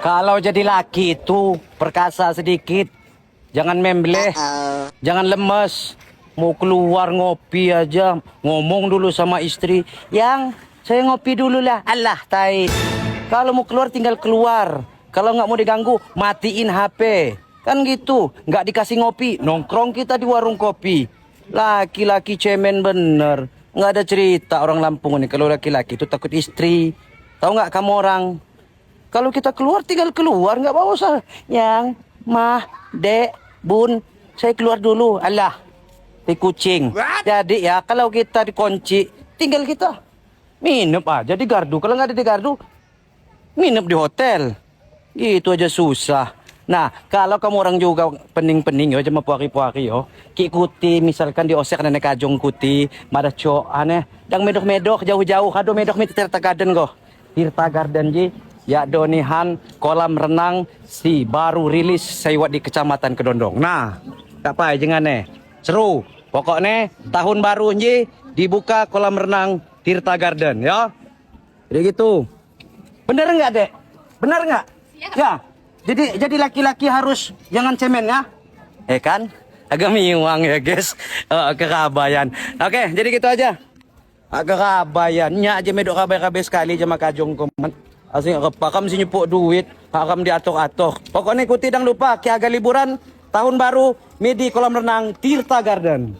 Kalau jadi laki itu perkasa sedikit. Jangan membleh, jangan lemes. Mau keluar ngopi aja, ngomong dulu sama istri. "Yang, saya ngopi dulu lah." Allah tai. Kalau mau keluar tinggal keluar. Kalau nggak mau diganggu, matiin HP. Kan gitu. Nggak dikasih ngopi, nongkrong kita di warung kopi. Laki-laki cemen bener. Nggak ada cerita orang Lampung ini. Kalau laki-laki itu takut istri. Tahu nggak kamu orang? Kalau kita keluar tinggal keluar, nggak bawa usah. "Yang, mah, dek, bun, saya keluar dulu." Alah, di kucing. Jadi ya kalau kita dikunci, tinggal kita minum aja di gardu. Kalau nggak ada di gardu, minum di hotel. Gitu aja susah. Nah, kalau kamu orang juga pening-pening yo, cuma puaki-puaki yo, ikuti misalkan di osek nenek kajong kuti, mada cok aneh, dang medok-medok jauh-jauh, kado medok mi Tirta Garden go. Tirta Garden ji, ya donihan kolam renang si baru rilis sewat di Kecamatan Kedondong. Nah, tak apa jangan nih. Seru. Pokoknya tahun baru ji dibuka kolam renang Tirta Garden ya. Jadi gitu. Bener nggak, Dek? Bener nggak? Ya. Jadi laki-laki harus jangan cemen ya. Eh kan? Agak miwang ya, guys. Kerabayan. Oke, jadi gitu aja. Agak kerabayan. Nya aja medok kabay-kabay sekali jama kajong koman. Asing repakam sini nyepuk duit, hakam diatok-atok. Pokoknya ikuti dan lupa ki agak liburan tahun baru midi kolam renang Tirta Garden.